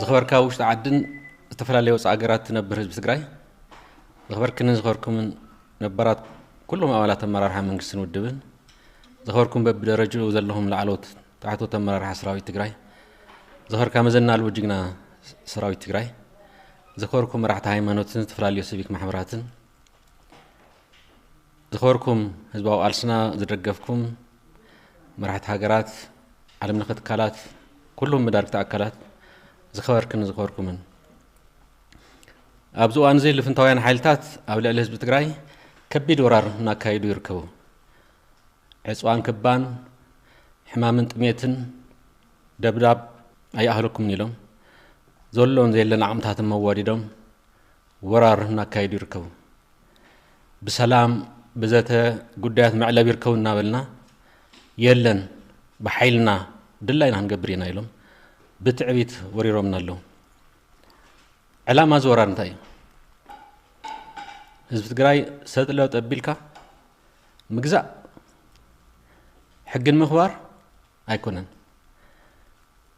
ዝኸበርካ ውሽጢ ዓድን ዝተፈላለየ ወፃኢ ሃገራት ትነብር ህዝቢ ትግራይ፣ ዝኸበርክንን ዝኸበርኩምን ነባራት ኩሎም ኣባላት ኣመራርሓ መንግስትን ውድብን፣ ዝኸበርኩም በብደረጅኡ ዘለኹም ላዕለዎት ታሕተዎት ኣመራርሓ ሰራዊት ትግራይ፣ ዝኸበርካ መዘና ኣልቦ ጅግና ሰራዊት ትግራይ፣ ዝኸበርኩም መራሕቲ ሃይማኖትን ዝተፈላለዩ ሲቪክ ማሕበራትን፣ ዝኸበርኩም ህዝባዊ ቃልስና ዝደገፍኩም መራሕቲ ሃገራት፣ ዓለም ለኸ ትካላት፣ ኩሉም መዳርግቲ ኣካላት፣ ዝኸበርክን ዝኸበርኩምን። ኣብዚ እዋን እዚ ልፍንታውያን ሓይልታት ኣብ ልዕሊ ህዝቢ ትግራይ ከቢድ ወራር እናካየዱ ይርከቡ። ዕፅዋን ክባን፣ ሕማምን ጥሜትን፣ ደብዳብ ኣይኣህለኩምን ኢሎም፣ ዘሎን ዘየለን ዓቕምታትን መዋዲዶም ወራር እናካየዱ ይርከቡ። ብሰላም ብዘተ ጉዳያት መዕለቢ ይርከቡ እናበልና፣ የለን ብሓይልና ድላይና ክንገብር ኢና ኢሎም ብትዕቢት ወሪሮምና ኣለዉ። ዕላማ እዚ ወራር እንታይ እዩ? ህዝቢ ትግራይ ሰጥ ለጥ ኣቢልካ ምግዛእ፣ ሕግን ምኽባር ኣይኮነን።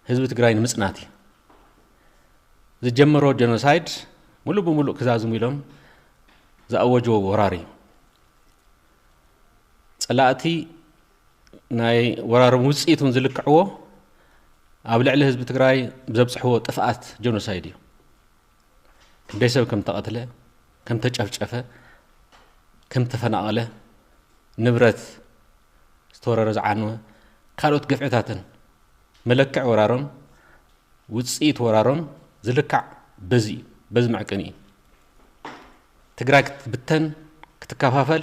ህዝቢ ትግራይ ንምፅናት እዩ። ዝጀመሮ ጀኖሳይድ ሙሉእ ብሙሉእ ክዛዝሙ ኢሎም ዝኣወጅዎ ወራር እዩ። ፀላእቲ ናይ ወራሮም ውፅኢት እውን ዝልክዕዎ ኣብ ልዕሊ ህዝቢ ትግራይ ብዘብፅሕዎ ጥፍኣት ጀኖሳይድ እዩ። ክንደይ ሰብ ከም ተቐትለ፣ ከም ተጨፍጨፈ፣ ከም ተፈናቐለ፣ ንብረት ዝተወረረ ዝዓነወ፣ ካልኦት ግፍዕታትን መለክዕ ወራሮም፣ ውፅኢት ወራሮም ዝልካዕ በዚ እዩ፣ በዚ መዕቀኒ እዩ። ትግራይ ክትብተን፣ ክትከፋፈል፣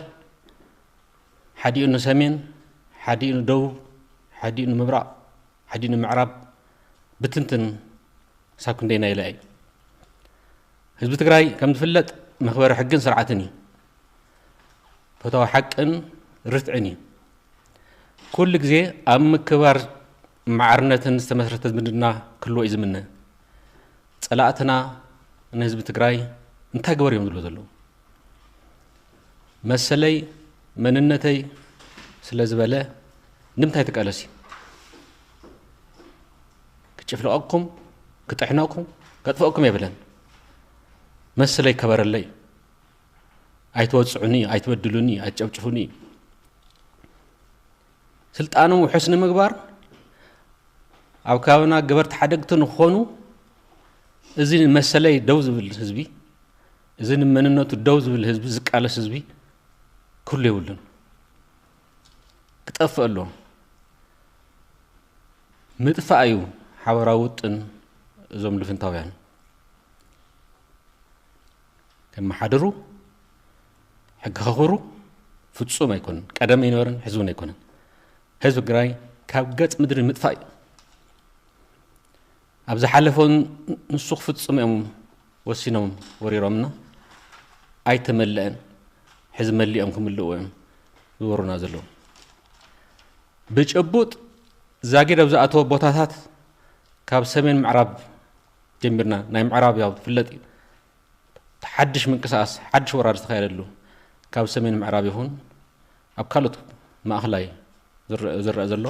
ሓዲኡ ንሰሜን፣ ሓዲኡ ንደቡብ፣ ሓዲኡ ንምብራቕ፣ ሓዲኡ ንምዕራብ ብትንትን ክሳብ ክንደይ ናይ ኢላ እዩ። ህዝቢ ትግራይ ከም ዝፍለጥ መኽበሪ ሕግን ስርዓትን እዩ። ፈታዊ ሓቅን ርትዕን እዩ። ኩሉ ግዜ ኣብ ምክባር ማዕርነትን ዝተመስረተ ዝምድና ክህልዎ እዩ ዝምነ። ፀላእትና ንህዝቢ ትግራይ እንታይ ግበር እዮም ዝብሉ ዘለዉ? መሰለይ መንነተይ ስለ ዝበለ ንምንታይ ትቃለስ እዩ? ክጭፍልቐኩም፣ ክጥሕነኩም፣ ከጥፍአኩም የብለን። መሰለይ ከበረለይ፣ ኣይትወፅዑኒ፣ ኣይትበድሉኒ፣ ኣይትጨፍጭፉኒ። ስልጣኖም ውሑስ ንምግባር ኣብ ከባቢና ገበርቲ ሓደግቲ ንክኾኑ፣ እዚ ንመሰለይ ደው ዝብል ህዝቢ፣ እዚ ንመንነቱ ደው ዝብል ህዝቢ፣ ዝቃለስ ህዝቢ ክህሉ የብሉን። ክጠፍእ ኣለዎ። ምጥፋእ እዩ ሓበራዊ ውጥን እዞም ልፍንታውያን። ከመሓድሩ፣ ሕጊ ከኽብሩ ፍጹም ኣይኮነን። ቀደም ኣይነበረን፣ ሕዚ እውን ኣይኮነን። ህዝቢ ትግራይ ካብ ገጽ ምድሪ ምጥፋእ እዩ። ኣብ ዝሓለፈ እውን ንሱ ክፍጽሙ እዮም ወሲኖም ወሪሮምና። ኣይተመልአን። ሕዚ መሊኦም ክምልእዎ እዮም ዝወሩና ዘለዉ። ብጭቡጥ ዛጊድ ኣብ ዝኣተወ ቦታታት ካብ ሰሜን ምዕራብ ጀሚርና፣ ናይ ምዕራብ ያው ዝፍለጥ እዩ። ሓድሽ ምንቅስቃስ፣ ሓድሽ ወራር ዝተኻየደሉ ካብ ሰሜን ምዕራብ ይኹን ኣብ ካልኦት ማእኸላይ ዝረአ፣ ዝረአ ዘሎ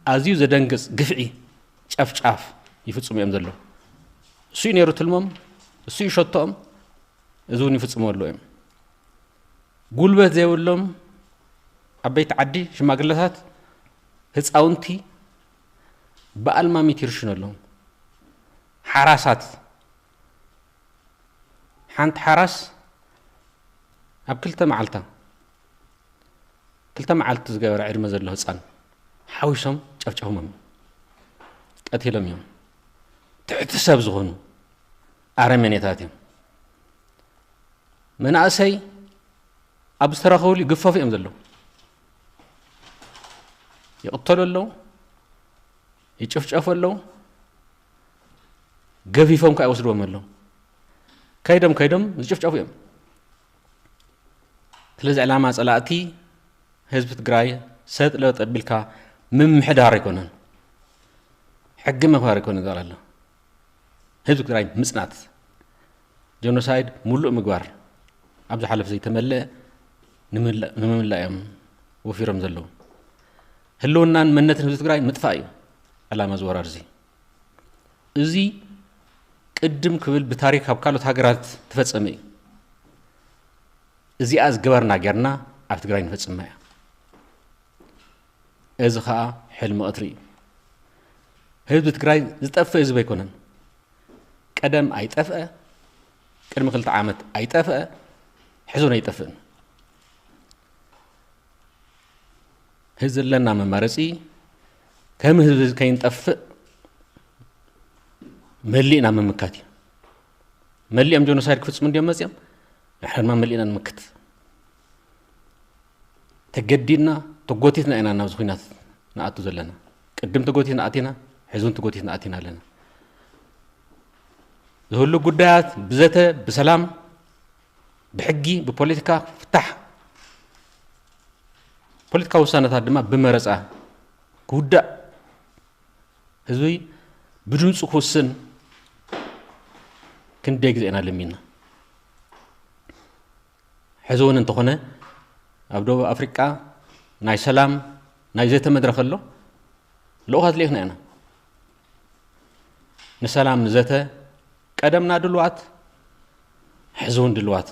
ኣዝዩ ዘደንግፅ ግፍዒ፣ ጨፍጫፍ ይፍፅሙ እዮም ዘለዉ። እሱ እዩ ነይሩ ትልሞም፣ እሱ እዩ ሸቶኦም፣ እዚ እውን ይፍፅሙ ኣለዉ እዮም። ጉልበት ዘይብሎም ዓበይቲ ዓዲ፣ ሽማግለታት፣ ህፃውንቲ ብኣልማሚት ይርሽኑ ኣለዉ። ሓራሳት፣ ሓንቲ ሓራስ ኣብ ክልተ መዓልታ፣ ክልተ መዓልቲ ዝገበረ ዕድመ ዘሎ ህፃን ሓዊሶም ጨፍጨፎም እዮም፣ ቀቲሎም እዮም። ትሕቲ ሰብ ዝኾኑ ኣረመኔታት እዮም። መናእሰይ ኣብ ዝተረኸብሉ ይግፈፉ እዮም ዘለዉ። ይቕተሉ ኣለዉ፣ ይጭፍጨፉ ኣለዉ፣ ገፊፎም ከዓ ይወስድዎም ኣለዉ። ከይዶም ከይዶም ዝጭፍጨፉ እዮም። ስለዚ ዕላማ ፀላእቲ ህዝቢ ትግራይ ሰጥ ለጥ ኣቢልካ ምምሕዳር ኣይኮነን፣ ሕጊ ምኽባር ኣይኮነን ዝብል ኣሎ። ህዝቢ ትግራይ ምፅናት፣ ጀኖሳይድ ሙሉእ ምግባር፣ ኣብ ዝሓለፈ ዘይተመለአ ንምምላእ፣ ንምምላእ እዮም ወፊሮም ዘለዉ። ህልውናን መንነትን ህዝቢ ትግራይ ምጥፋእ እዩ ዕላማ እዚ ወራር እዚ። እዚ እድም ክብል ብታሪክ ኣብ ካልኦት ሃገራት ተፈጸመ እዩ። እዚኣ ዝገበርና ጌርና ኣብ ትግራይ ንፈጽማ እያ። እዚ ኸኣ ሕልሚ ቀትሪ እዩ። ህዝቢ ትግራይ ዝጠፍእ ህዝቢ ኣይኮነን። ቀደም ኣይጠፍአ፣ ቅድሚ ክልተ ዓመት ኣይጠፍአ፣ ሕዞን ኣይጠፍእን። ህዚ ዘለና መማረፂ ከም ህዝቢ ከይንጠፍእ መሊእና ምምካት እዩ። መሊኦም ጀኖሳይድ ክፍፅሙ እንዲዮም መፂኦም፣ ንሕና ድማ መሊእና ንምክት። ተገዲድና ተጎቲትና ኢና ናብዚ ኩናት ንኣቱ ዘለና። ቅድም ተጎቲትና ኣቲና፣ ሕዚ እውን ተጎቲትና ኣቲና ኣለና። ዝህሉ ጉዳያት ብዘተ፣ ብሰላም፣ ብሕጊ፣ ብፖለቲካ ክፍታሕ፣ ፖለቲካዊ ውሳነታት ድማ ብመረፃ ክውዳእ፣ ህዝቢ ብድምፁ ክውስን ክንደይ ግዜ ኢና ለሚና። ሕዚ እውን እንተኾነ ኣብ ደቡብ ኣፍሪቃ ናይ ሰላም ናይ ዘተ መድረኽ ኣሎ። ልኡኻት ልኢኽና ኢና። ንሰላም ንዘተ ቀደምና ድልዋት፣ ሕዚ እውን ድልዋት።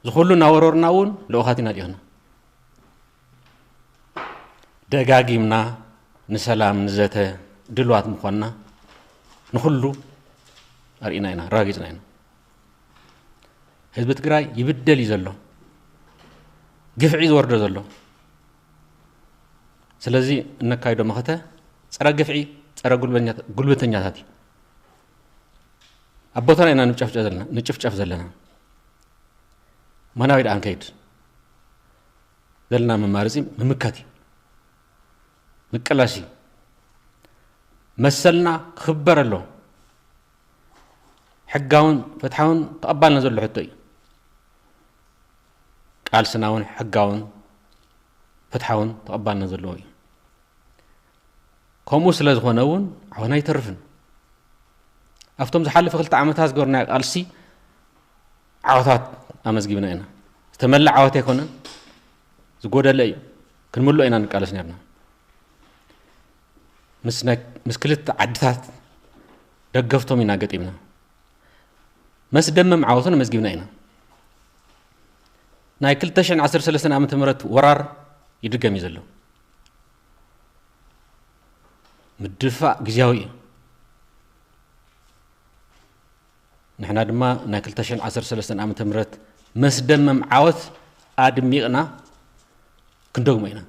ዝኹሉ እናወረርና እውን ልኡኻት ኢና ልኢኽና። ደጋጊምና ንሰላም ንዘተ ድልዋት ምዃንና ንኹሉ ኣርኢና ኢና፣ ኣረጋጊጽና ኢና። ህዝቢ ትግራይ ይብደል እዩ ዘሎ፣ ግፍዒ ዝወርዶ ዘሎ። ስለዚ እነካይዶ መኸተ ጸረ ግፍዒ፣ ጸረ ጉልበኛ-፣ ጉልበተኛታት እዩ። ኣብ ቦታና ኢና ንጨፍጨፍ ዘለና፣ ንጭፍጨፍ ዘለና። መናዊ ደኣ ንከይድ ዘለና መማረፂ ምምካት እዩ፣ ምቅላስ እዩ። መሰልና ክኽበር ኣለዎ። ሕጋውን ፍትሓውን ተቐባልነት ዘለዎ ሕቶ እዩ። ቃልስና እውን ሕጋውን ፍትሓውን ተቐባልነት ዘለዎ እዩ። ከምኡ ስለ ዝኾነ እውን ዓወትና ኣይተርፍን። ኣብቶም ዝሓለፈ ክልተ ዓመታት ዝገበርናዮ ቃልሲ ዓወታት ኣመዝጊብና ኢና። ዝተመልአ ዓወት ኣይኮነን፣ ዝጎደለ እዩ። ክንምልኦ ኢና ንቃለስ ነርና። ምስ ናይ-፣ ምስ ክልተ ዓድታት ደገፍቶም ኢና ገጢምና። መስደመም ዓወትን ኣመዝጊብና ኢና። ናይ ክልተ ሽሕን ዓሰርተ ሰለስተን ዓመተ ምህረት ወራር ይድገም እዩ ዘሎ። ምድፋእ ግዝያዊ እዩ። ንሕና ድማ ናይ ክልተ ሽሕን ዓሰርተ ሰለስተን ዓመተ ምህረት መስደመም ዓወት ኣድሚቕና ክንደግሞ ኢና።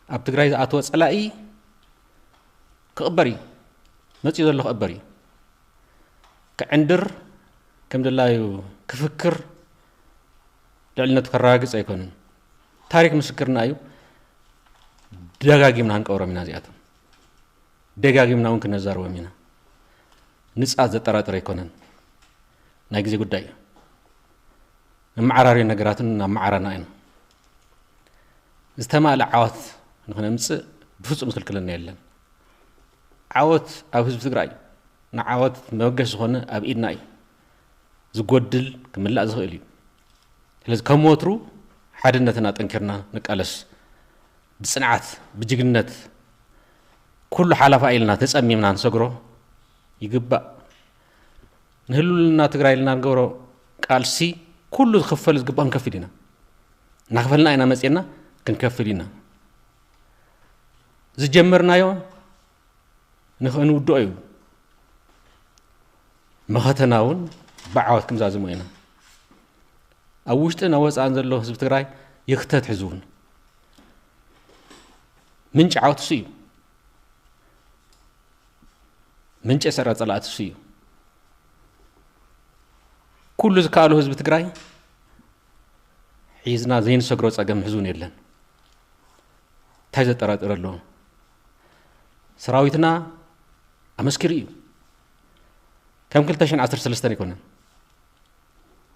ኣብ ትግራይ ዝኣተወ ጸላኢ ክቕበር እዩ። መጺኡ ዘሎ ክቕበር እዩ። ክዕንድር፣ ከም ድላዩ ክፍክር፣ ልዕልነቱ ከረጋግጽ ኣይኮነን። ታሪክ ምስክርና እዩ። ደጋጊምና ክንቀብሮም ኢና እዚኣቶም። ደጋጊምና እውን ክነዛርቦም ኢና። ንጻት ዘጠራጥር ኣይኮነን። ናይ ግዜ ጉዳይ እዩ። መመዓራርዮ ነገራትን ኣመዓራና ኢና። ዝተማልአ ዓወት ንኽነምጽእ ብፍጹም ዝክልክለና የለን። ዓወት ኣብ ህዝቢ ትግራይ እዩ። ንዓወት መበገሲ ዝኾነ ኣብ ኢድና እዩ። ዝጎድል ክምላእ ዝኽእል እዩ። ስለዚ ከም ወትሩ ሓድነትና ጠንኪርና ንቃለስ። ብጽንዓት፣ ብጅግንነት ኩሉ ሓላፋ ኢልና ተጸሚምና ንሰግሮ ይግባእ። ንህልውና ትግራይ ኢልና ንገብሮ ቃልሲ ኩሉ ዝኽፈል ዝግባእ ክንከፍል ኢና። እናኸፈልና ኢና መጺእና፣ ክንከፍል ኢና። ዝጀመርናዮ ንኽንውድኦ እዩ። መኸተና እውን ብዓወት ክንዛዝሞ ኢና። ኣብ ውሽጥን ኣብ ወጻእን ዘሎ ህዝቢ ትግራይ ይኽተት። ሕዚ እውን ምንጪ ዓወት እሱ እዩ። ምንጪ ሰራ ጸላእቲ እሱ እዩ። ኩሉ ዝከኣሉ ህዝቢ ትግራይ ሒዝና ዘይንሰግሮ ጸገም ሕዚ እውን የለን። እንታይ ዘጠራጥር ኣለዎ? ሰራዊትና ኣመስኪሩ እዩ። ከም ክልተ ሽሕን ዓሰርተ ሰለስተን ኣይኮነን።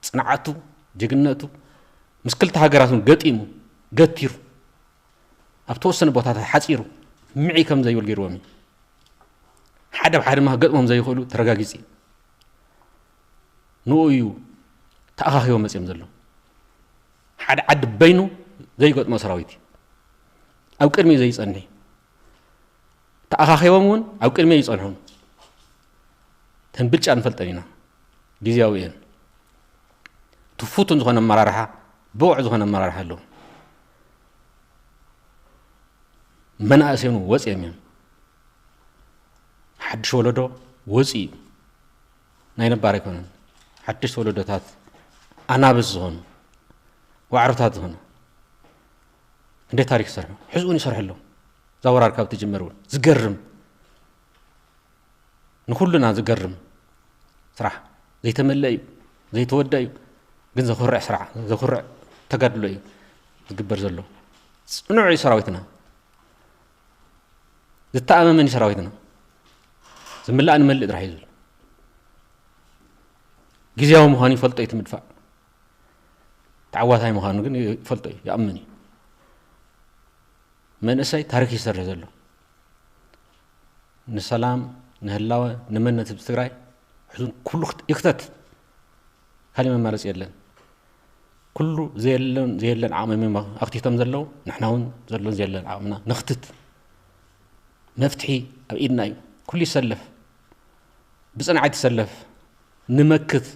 ጽንዓቱ፣ ጅግነቱ፣ ምስ ክልተ ሃገራት እውን ገጢሙ፣ ገቲሩ፣ ኣብ ተወሰነ ቦታታት ሓጺሩ፣ ምዒ ከም ዘይብል ገይርዎም እዩ። ሓደ ብሓደ ድማ ክገጥሞም ዘይኽእሉ ተረጋጊጹ እዩ። ንኡ እዩ ተኣኻኺቦም መጺኦም ዘሎ። ሓደ ዓዲ በይኑ ዘይገጥሞ ሰራዊት እዩ። ኣብ ቅድሚኡ ዘይጸንሕ እዩ። ተኣኻኺቦም እውን ኣብ ቅድሚኡ ይጸንሑ። እን ብልጫ ንፈልጠን ኢና። ግዜያዊ እየን። ትፉትን ዝኾነ ኣመራርሓ፣ ብቑዕ ዝኾነ ኣመራርሓ ኣለዎ። መናእሰይ እውን ወፂኦም እዮም። ሓድሽ ወለዶ ወፂኡ እዩ። ናይ ነባር ኣይኮነን። ሓድሽ ወለዶታት ኣናብስ ዝኾኑ፣ ዋዕሮታት ዝኾኑ እንዴት ታሪክ ይሰርሑ? ሕዝኡን ይሰርሑ ኣለዉ። እዛ ወራር ካብ ትጅመር እውን ዝገርም፣ ንኩልና ዝገርም ስራሕ። ዘይተመልአ እዩ፣ ዘይተወደአ እዩ፣ ግን ዘኹርዕ ስራሕ፣ ዘኹርዕ ተጋድሎ እዩ ዝግበር ዘሎ። ጽኑዕ እዩ ሰራዊትና፣ ዝተኣማመን እዩ ሰራዊትና። ዝምላእ ንመልእ ጥራሕ እዩ ዝብል። ግዜያዊ ምዃኑ ይፈልጦ እዩ እቲ ምድፋእ። ተዓዋታይ ምዃኑ ግን ይፈልጦ እዩ፣ ይኣምን እዩ። መንእሰይ ታሪክ ይሰርሕ ዘሎ። ንሰላም፣ ንህላወ፣ ንመንነት ህዝቢ ትግራይ ሕዙን ኩሉ ክት-፣ ይክተት። ካሊእ መማረፂ የለን። ኩሉ ዘየለን፣ ዘየለን ዓቕሚ እዮም ኣኽቲቶም ዘለዉ። ንሕና እውን ዘሎን ዘየለን ዓቕምና ነኽትት። መፍትሒ ኣብ ኢድና እዩ። ኩሉ ይሰለፍ። ብጽንዓት ይሰለፍ። ንመክት።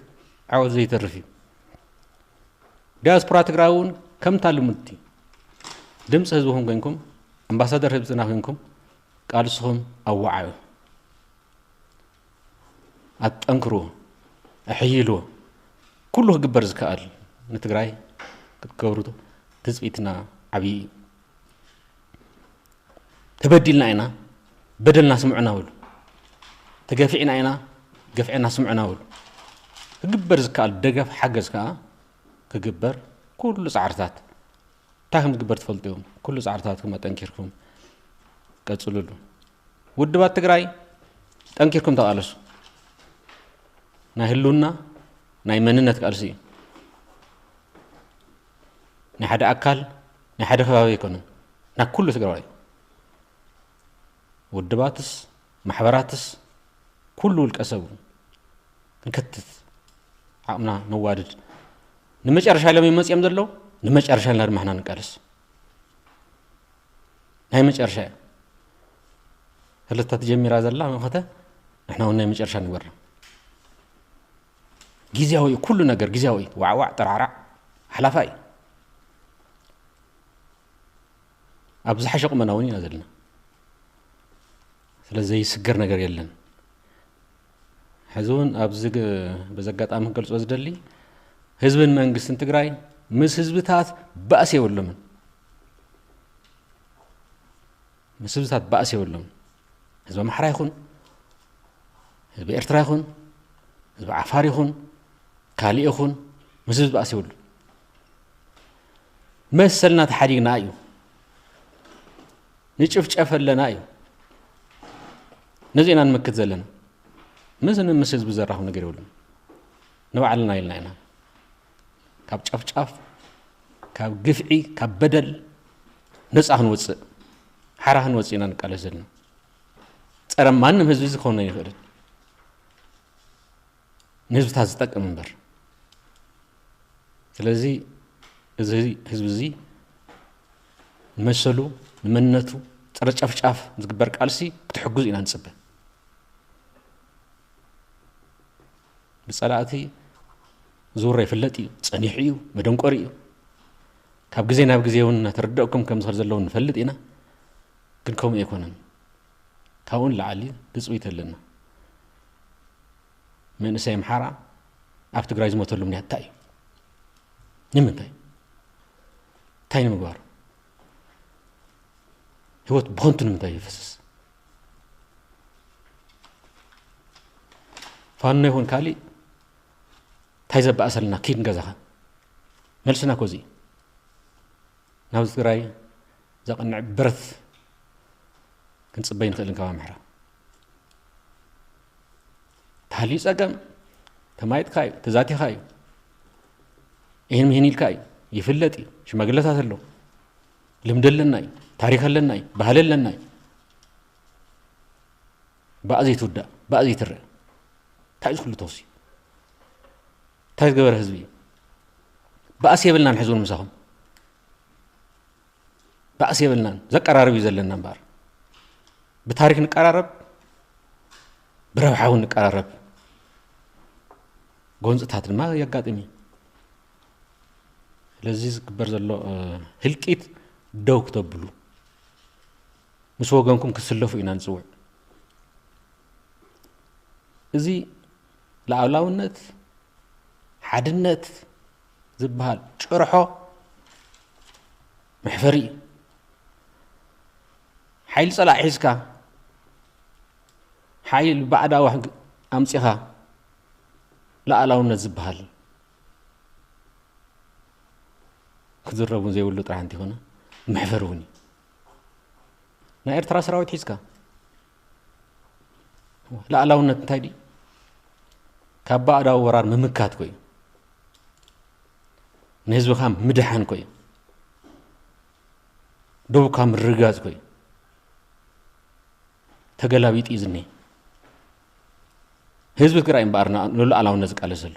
ዓወት ዘይተርፍ እዩ። ዲያስፖራ ትግራይ እውን ከምታ ልሙድቲ ድምፂ ህዝብኹም ኮይንኩም፣ ኣምባሳደር ህዝብና ኮይንኩም፣ ቃልስኹም ኣዋዓዩ። ኣጠንክርዎ፣ ኣሕይልዎ። ኩሉ ክግበር ዝከኣል ንትግራይ ክትገብሩ ትፅቢትና ዓብዪ እዩ። ተበዲልና ኢና፣ በደልና ስምዑና በሉ። ተገፊዕና ኢና፣ ገፍዕና ስምዑና በሉ። ክግበር ዝከኣል ደገፍ፣ ሓገዝ ከዓ ክግበር ኩሉ ፃዕርታት እንታይ ከም ዝግበር ትፈልጡ እዮም። ኩሉ ፃዕርታትኩም ኣጠንኪርኩም ቀፅሉሉ። ውድባት ትግራይ ጠንኪርኩም ተቓለሱ። ናይ ህልውና ናይ መንነት ቃልሲ እዩ። ናይ ሓደ ኣካል ናይ ሓደ ከባቢ ኣይኮነን፣ ናይ ኩሉ ትግራዋይ። ውድባትስ ማሕበራትስ ኩሉ ውልቀ ሰብ እውን ክንከትት ዓቕምና ነዋድድ። ንመጨረሻ ኢሎም እዮም መፂኦም ዘለዉ፣ ንመጨረሻ ኢልና ድማ ንሕና ንቃለስ። ናይ መጨረሻ እያ። ክልተ ተጀሚራ ዘላ መኸተ ንሕና እውን ናይ መጨረሻ ንግበራ። ግዜያዊ እዩ፣ ኩሉ ነገር ግዜያዊ እዩ። ዋዕዋዕ ጠራዕራዕ ሓላፋ እዩ። ኣብ ዝሓሸ ቁመና እውን ኢና ዘለና። ስለ ዘይስገር ነገር የለን። ሕዚ እውን ኣብዚ ግ-፣ በዚ ኣጋጣሚ ክገልጾ ዝደሊ ህዝብን መንግስትን ትግራይ ምስ ህዝብታት ባእሲ የብሎምን። ምስ ህዝብታት ባእሲ የብሎምን። ህዝቢ ኣምሓራ ይኹን፣ ህዝቢ ኤርትራ ይኹን፣ ህዝቢ ዓፋር ይኹን፣ ካሊእ ይኹን፣ ምስ ህዝቢ ባእሲ የብሉ። መሰልና ተሓዲግና እዩ። ንጭፍጨፍ ኣለና እዩ። ነዚ ኢና ንመክት ዘለና። ምስ፣ ምስ ህዝቢ ዘራኽብ ነገር የብሉን። ንባዕልና ኢልና ኢና። ካብ ጨፍጫፍ፣ ካብ ግፍዒ፣ ካብ በደል ነፃ ክንወፅእ፣ ሓራ ክንወፅእ ኢና ንቃለስ ዘለና። ፀረ ማንም ህዝቢ እዚ ክኸውን ኣይንኽእልን። ንህዝብታት ዝጠቅም እምበር። ስለዚ እዚ ህዝቢ እዚ ንመሰሉ፣ ንመንነቱ፣ ፀረ ጨፍጫፍ ዝግበር ቃልሲ ክትሕግዙ ኢና ንፅበ። ብፀላእቲ ዝውረ ይፍለጥ እዩ፣ ፀኒሑ እዩ፣ መደንቆሪ እዩ። ካብ ግዜ ናብ ግዜ እውን እናተረደእኩም ከም ዝኸድ ዘለዉ ንፈልጥ ኢና። ግን ከምኡ ኣይኮነን። ካብኡ ንላዕሊ ትፅቢት ኣለና። መንእሰይ ኣምሓራ ኣብ ትግራይ ዝሞተሉ ምክንያት እንታይ እዩ? ንምንታይ? እንታይ ንምግባር? ህይወት ብኸንቱ ንምንታይ ይፈስስ? ፋኖ ይኹን ካሊእ እንታይ ዘባእሰልና? ኪድ ንገዛኻ። መልስና እኮ እዚ እዩ። ናብዚ ትግራይ ዘቕንዕ ብረት ክንፅበይ ንኽእልን ካብ ኣምሓራ። ተሃልዩ ፀገም፣ ተማይጥካ እዩ፣ ተዛቲኻ እዩ። ይህን ምሂን ኢልካ እዩ፣ ይፍለጥ እዩ። ሽማግለታት ኣለዉ። ልምዲ ኣለና እዩ፣ ታሪክ ኣለና እዩ፣ ባህሊ ኣለና እዩ። ብኣ ዘይትውዳእ፣ ብኣ ዘይትረአ። እንታይ እዩ ዝኽሉ ተውሲ? እንታይ ዝገበረ ህዝቢ እዩ? ባእሲ የብልናን ሕዚ እውን ምሳኹም። ባእሲ የብልናን። ዘቀራርብ እዩ ዘለና እምበኣር። ብታሪክ ንቀራረብ፣ ብረብሓ እውን ንቀራረብ። ጎንፅታት ድማ የጋጥም እዩ። ስለዚ ዝግበር ዘሎ ህልቂት ደው ክተብሉ፣ ምስ ወገንኩም ክትስለፉ ኢና ንፅውዕ። እዚ ልኣላውነት፣ ሓድነት ዝበሃል ጭርሖ መሕፈሪ እዩ። ሓይሊ ፀላእ ሒዝካ፣ ሓይሊ ባዕዳዊ ኣምፂኻ ልኣላውነት ዝበሃል ክዝረብ እውን ዘይብሉ ጥራሕ እንተይኮነ መሕፈሪ እውን እዩ። ናይ ኤርትራ ሰራዊት ሒዝካ ልኣላውነት እንታይ ድዩ? ካብ ባዕዳዊ ወራር ምምካት ኮዩ፣ ንህዝብኻ ምድሓን ኮዩ፣ ደቡብካ ምርጋፅ ኮዩ። ተገላቢጡ እዩ ዝኒሀ። ህዝቢ ትግራይ እምበኣር ንሉኣላውነት ዝቃለስ ዘሎ፣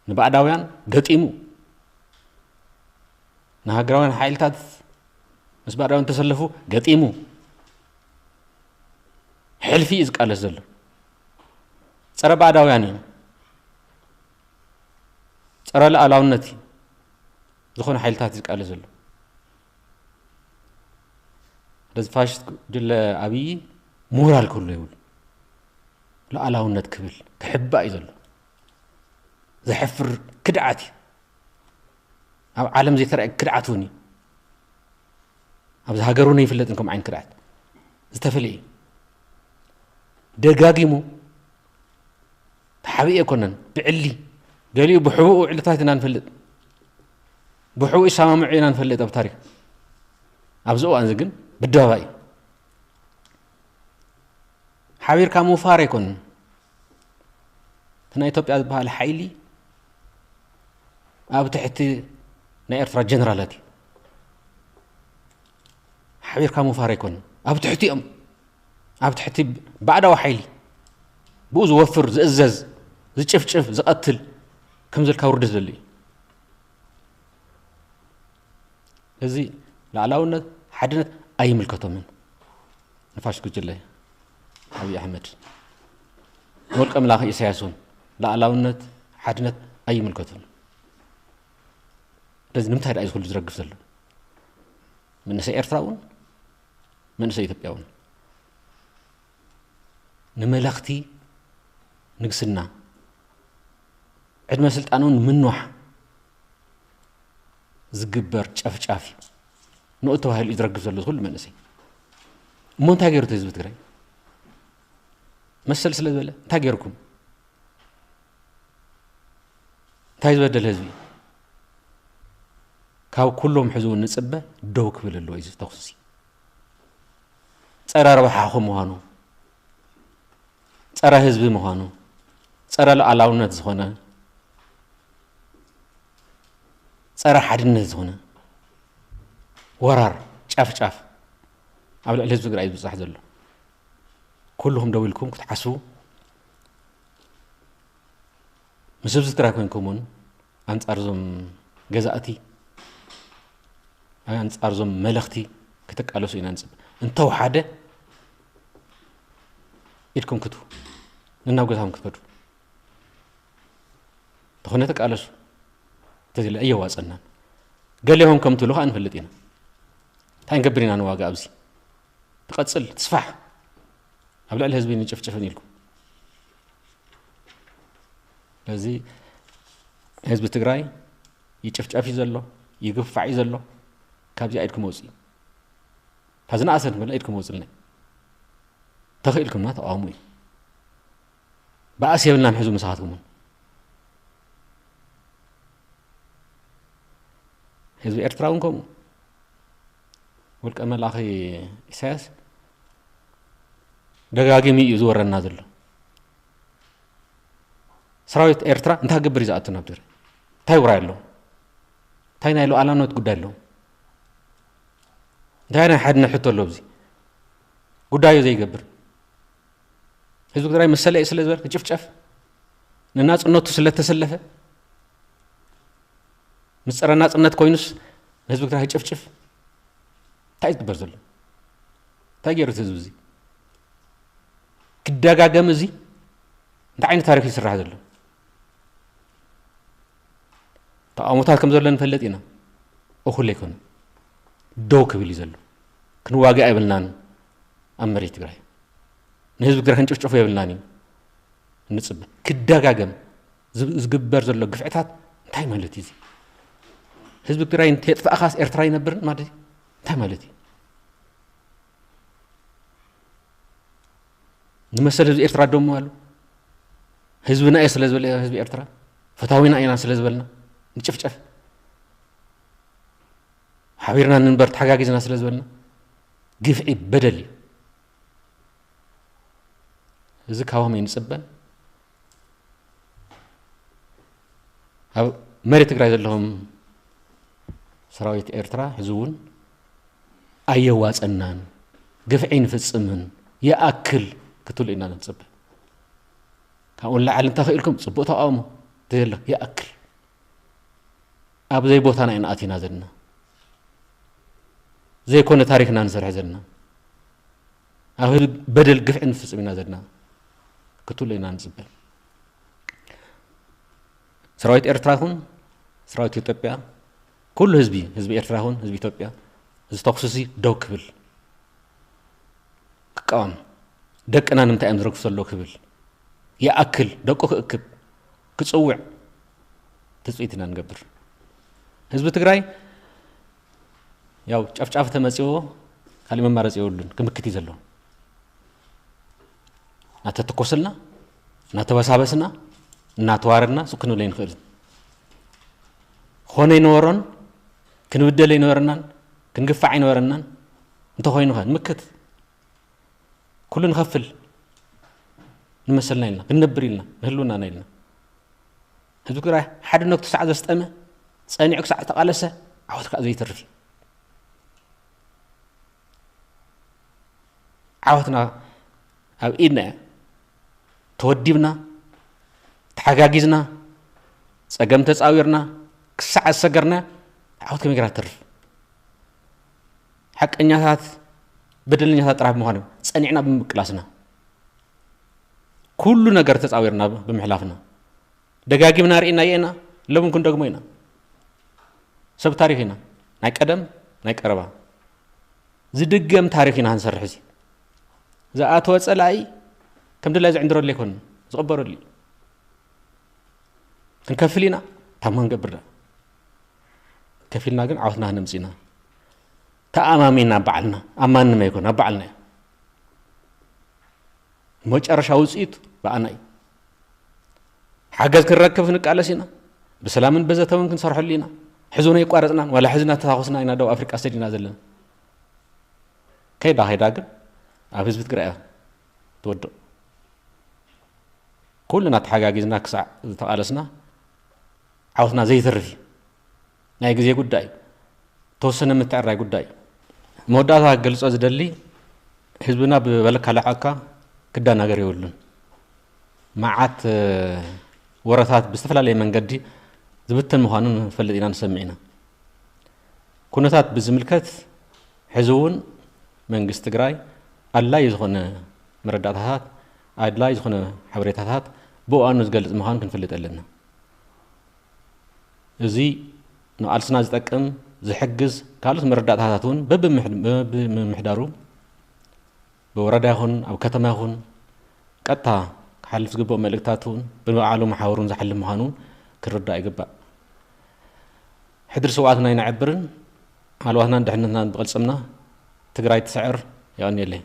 ንባዕዳውያን ገጢሙ፣ ንሃገራውያን ሓይልታት ምስ ባዕዳውያን ተሰለፉ ገጢሙ፣ ሕልፊ እዩ ዝቃለስ ዘሎ። ፀረ ባዕዳውያን እዩ፣ ፀረ ልኣላውነት እዩ ዝኾነ ሓይልታት እዩ ዝቃለስ ዘሎ። ስለዚ ፋሽስት ጉጅለ ኣብይ ሞራል ክህሉ የብሉ። ልኣላውነት ክብል ክሕባእ እዩ ዘሎ። ዘሕፍር ክድዓት እዩ። ኣብ ዓለም ዘይተረኣየ ክድዓት እውን እዩ። ኣብዚ ሃገር እውን ኣይፍለጥን ከምኡ ዓይነት ክድዓት። ዝተፈለየ እዩ። ደጋጊሙ ተሓቢኡ ኣይኮነን፣ ብዕሊ፣ ገሊኡ ብሕቡእ ውዕልታት ኢና ንፈልጥ፣ ብሕቡእ ይሰማምዑ ኢና ንፈልጥ ኣብ ታሪክ። ኣብዚ እዋን እዚ ግን ብደባይ እዩ። ሓቢርካ ምውፋር ኣይኮንን። እቲ ናይ ኢትዮጵያ ዝበሃል ሓይሊ ኣብ ትሕቲ ናይ ኤርትራ ጀነራላት እዩ። ሓቢርካ ምውፋር ኣይኮንን። ኣብ ትሕቲኦም፣ ኣብ ትሕቲ ባዕዳዊ ሓይሊ ብኡ ዝወፍር፣ ዝእዘዝ፣ ዝጭፍጭፍ፣ ዝቐትል ከምዚ ኢልካ ውርደት ዘሎ እዩ። እዚ ልኣላውነት፣ ሓድነት ኣይምልከቶምን። ንፋሽስት ጉጅለ ኣብይ ኣሕመድ፣ ንወልቀ መላኺ ኢሳያስ እውን ልኣላውነት፣ ሓድነት ኣይምልከቱን። ስለዚ ንምንታይ ደኣ እዩ ኩሉ ዝረግፍ ዘሎ? መንእሰይ ኤርትራ እውን፣ መንእሰይ ኢትዮጵያ እውን ንመለኽቲ ንግስና፣ ዕድመ ስልጣኑ ንምንዋሕ ዝግበር ጨፍጫፍ እዩ። ንኡ ተባሂሉ እዩ ዝረግፍ ዘሎ ኩሉ መንእሰይ። እሞ እንታይ ገይሩ እቲ ህዝቢ ትግራይ? መሰል ስለ ዝበለ እንታይ ገይርኩም? እንታይ ዝበደለ ህዝቢ? ካብ ኩሎም ሕዚ እውን ንፅበ ደው ክብል ኣለዎ እዩ። እዚ ተኹሲ ፀረ ረብሓኹም ምዃኑ፣ ፀረ ህዝቢ ምዃኑ፣ ፀረ ሉዓላውነት ዝኾነ፣ ፀረ ሓድነት ዝኾነ ወራር፣ ጫፍጫፍ ኣብ ልዕሊ ህዝቢ ትግራይ እዩ ዝብፃሕ ዘሎ። ኩልኹም ደው ኢልኩም ክትሓስቡ፣ ምስ ህዝቢ ትግራይ ኮይንኩም እውን ኣንጻር እዞም ገዛእቲ፣ ኣንጻር እዞም መለኽቲ ክትቃለሱ ኢና ንጽበ። እንተወሓደ ኢድኩም ክትቡ፣ ንናብ ገዛኹም ክትከዱ። እንተኾነ ተቃለሱ። እንተዘይለ ኣየዋጸናን። ገሌኹም ከም ትብሉ ከኣ ንፈልጥ ኢና። እንታይ ንገብር ኢና ንዋጋ ኣብዚ? ትቐጽል፣ ትስፋሕ። ኣብ ልዕሊ ህዝቢ ንጭፍጭፍን ኢልኩም። ስለዚ ህዝቢ ትግራይ ይጭፍጨፍ እዩ ዘሎ፣ ይግፋዕ እዩ ዘሎ። ካብዚኣ ኢድኩም ኣውፅኡ። እታ ዝነኣሰት መላ ኢድኩም ኣውፅልና። ተኽኢልኩምና ተቃውሙ እዩ። ባእሲ የብልናን ሕዙ ምሳኻትኩም እውን። ህዝቢ ኤርትራ እውን ከምኡ። ውልቀ መላኺ ኢሳያስ ደጋጊሙ እዩ ዝወረና ዘሎ። ሰራዊት ኤርትራ እንታይ ክገብር እዩ ዝኣቱ ናብ ትግራይ? እንታይ ውራይ ኣለዎ? እንታይ ናይ ሉዓላውነት ጉዳይ ኣለዎ? እንታይ ናይ ሓድነት ሕቶ ኣለዎ? ኣብዚ ጉዳዩ ዘይገብር ህዝቢ ትግራይ መሰለይ ስለ ዝበለ ክጭፍጨፍ፣ ንናጽነቱ ስለ ተሰለፈ፣ ምስ ጸረ ናጽነት ኮይኑስ ንህዝቢ ትግራይ ክጭፍጭፍ እንታይ እዩ ዝግበር ዘሎ? እንታይ ገይሩ እቲ ህዝቢ እዚ? ክደጋገም እዚ እንታይ ዓይነት ታሪክ ይስራሕ ዘሎ? ተቃውሞታት ከም ዘሎ ንፈልጥ ኢና። እኹል ኣይኮነ፣ ደው ክብል እዩ ዘሎ። ክንዋግእ ኣይብልናን። ኣብ መሬት ትግራይ ንህዝቢ ትግራይ ክንጭፍጨፉ የብልናን እዩ። ንፅበ ክደጋገም ዝግበር ዘሎ ግፍዕታት እንታይ ማለት እዩ? ህዝቢ ትግራይ እንተየጥፋእኻስ ኤርትራ ኣይነብርን ማለት እዩ? እንታይ ማለት እዩ? ንመሰል ህዝቢ ኤርትራ ደሞ ኣሉ። ህዝብና እየ ስለ ዝበለ ህዝቢ ኤርትራ፣ ፈታዊና ኢና ስለ ዝበልና ንጭፍጨፍ፣ ሓቢርና ንንበር ተሓጋጊዝና ስለ ዝበልና ግፍዒ በደል እዩ። እዚ ካባም ኣይንፅበን። ኣብ መሬት ትግራይ ዘለኹም ሰራዊት ኤርትራ ሕዚ እውን ኣየዋፀናን፣ ግፍዒ ንፍፅምን፣ ይኣክል ክትብሉ ኢና ንፅበ። ካብኡ ንላዕሊ እንተኽኢልኩም ፅቡቅ ተቃውሞ፣ ተየለ ይኣክል። ኣብ ዘይቦታና ኢና ኣቲና ዘለና። ዘይኮነ ታሪክና ንሰርሕ ዘለና። ኣብ ህዝቢ በደል ግፍዒ ንፍፅም ኢና ዘለና ክትብሉ ኢና ንፅበ። ሰራዊት ኤርትራ ይኹን ሰራዊት ኢትዮጵያ፣ ኩሉ ህዝቢ፣ ህዝቢ ኤርትራ ይኹን ህዝቢ ኢትዮጵያ፣ እዚ ተኹሲ እዚ ደው ክብል፣ ክቃወም፣ ደቅና ንምንታይ እዮም ዝረግፉ ዘለዉ ክብል፣ ይኣክል ደቁ ክእክብ፣ ክጽውዕ ትጽቢት ኢና ንገብር። ህዝቢ ትግራይ ያው ጨፍጫፍ ተመጺዎ ካሊእ መማረጺ የብሉን፣ ክምክት እዩ ዘለዎ። እናተተኮስልና፣ እናተበሳበስና፣ እናተዋረድና ሱቅ ክንብል ኣይንኽእልን። ኾነ ኣይነበሮን፣ ክንብደል ኣይነበረናን፣ ክንግፋዕ ኣይነበረናን። እንተኾይኑ ኸ ንምክት፣ ኩሉ ንኸፍል፣ ንመሰልና ኢልና፣ ክንነብር ኢልና፣ ንህልውናና ኢልና። ህዝቢ ትግራይ ሓድነቱ ክሳዕ ዘስጠመ፣ ጸኒዑ ክሳዕ ዝተቓለሰ፣ ዓወት ከዓ ዘይተርፍ እዩ። ዓወትና ኣብ ኢድና እያ። ተወዲብና፣ ተሓጋጊዝና፣ ጸገም ተጻዊርና፣ ክሳዕ ዝሰገርና፣ ዓወት ከመይ ገይራ ትተርፍ? ሓቀኛታት፣ በደለኛታት ጥራሕ ብምዃኑ፣ ጸኒዕና ብምቅላስና፣ ኩሉ ነገር ተጻዊርና ብምሕላፍና፣ ደጋጊምና ርኢናዮ ኢና፣ ሎሚ እውን ክንደግሞ ኢና። ሰብ ታሪኽ ኢና፣ ናይ ቀደም፣ ናይ ቀረባ። ዝድገም ታሪኽ ኢና ክንሰርሕ። እዚ ዝኣተወ ጸላኢ ከም ድላይ ዝዕንድረሉ ኣይኮነን፣ ዝቕበረሉ እዩ። ክንከፍል ኢና፣ ታማ ንገብር ደኣ። ከፊልና ግን ዓወትና ክነምጽእ ኢና። ተኣማሚና ኣብ ባዕልና፣ ኣብ ማንም ኣይኮን፣ ኣብ ባዕልና እዩ። መጨረሻ ውጽኢት ብኣና እዩ። ሓገዝ ክንረክብ ክንቃለስ ኢና። ብሰላምን በዘተውን ክንሰርሐሉ ኢና። ሕዚ እውን ኣይቋረጽናን፣ ዋላ ሕዚ እናተታኾስና ኢና ደቡብ ኣፍሪቃ ሰዲና ዘለና። ከይዳ ከይዳ ግን ኣብ ህዝቢ ትግራይ እያ ትወድቕ። ኩልና ተሓጋጊዝና ክሳዕ ዝተቓለስና ዓወትና ዘይተርፍ እዩ። ናይ ግዜ ጉዳይ እዩ። ተወሰነ ምትዕራይ ጉዳይ እዩ። መወዳእታ ክገልጾ ዝደሊ፣ ህዝብና ብበለካ ለዓካ ክደናገር የብሉን። መዓት፣ እ፣ ወረታት ብዝተፈላለየ መንገዲ ዝብተን ምዃኑ ንፈልጥ ኢና፣ ንሰምዕ ኢና። ኩነታት ብዝምልከት፣ ሕዚ እውን መንግስቲ ትግራይ ኣድላዪ ዝኾነ መረዳእታታት፣ ኣድላዪ ዝኾነ ሓበሬታታት ብእዋኑ ዝገልጽ ምዃኑ ክንፈልጥ ኣለና። እዚ ንቓልስና ዝጠቅም፣ ዝሕግዝ ካልኦት መረዳእታታት እውን በብምሕ-፣ በብምምሕዳሩ፣ ብወረዳ ይኹን ኣብ ከተማ ይኹን ቀጥታ ክሓልፍ ዝግብኦ መልእክታት እውን ብባዕሉ መሓውሩን ዝሓልፍ ምዃኑ እውን ክርዳእ ይግባእ። ሕድሪ ስውኣትና ኣይነዕብርን፣ ሃለዋትናን ድሕነትናን ብቕልጽምና። ትግራይ ትስዕር። የቐንየለይ።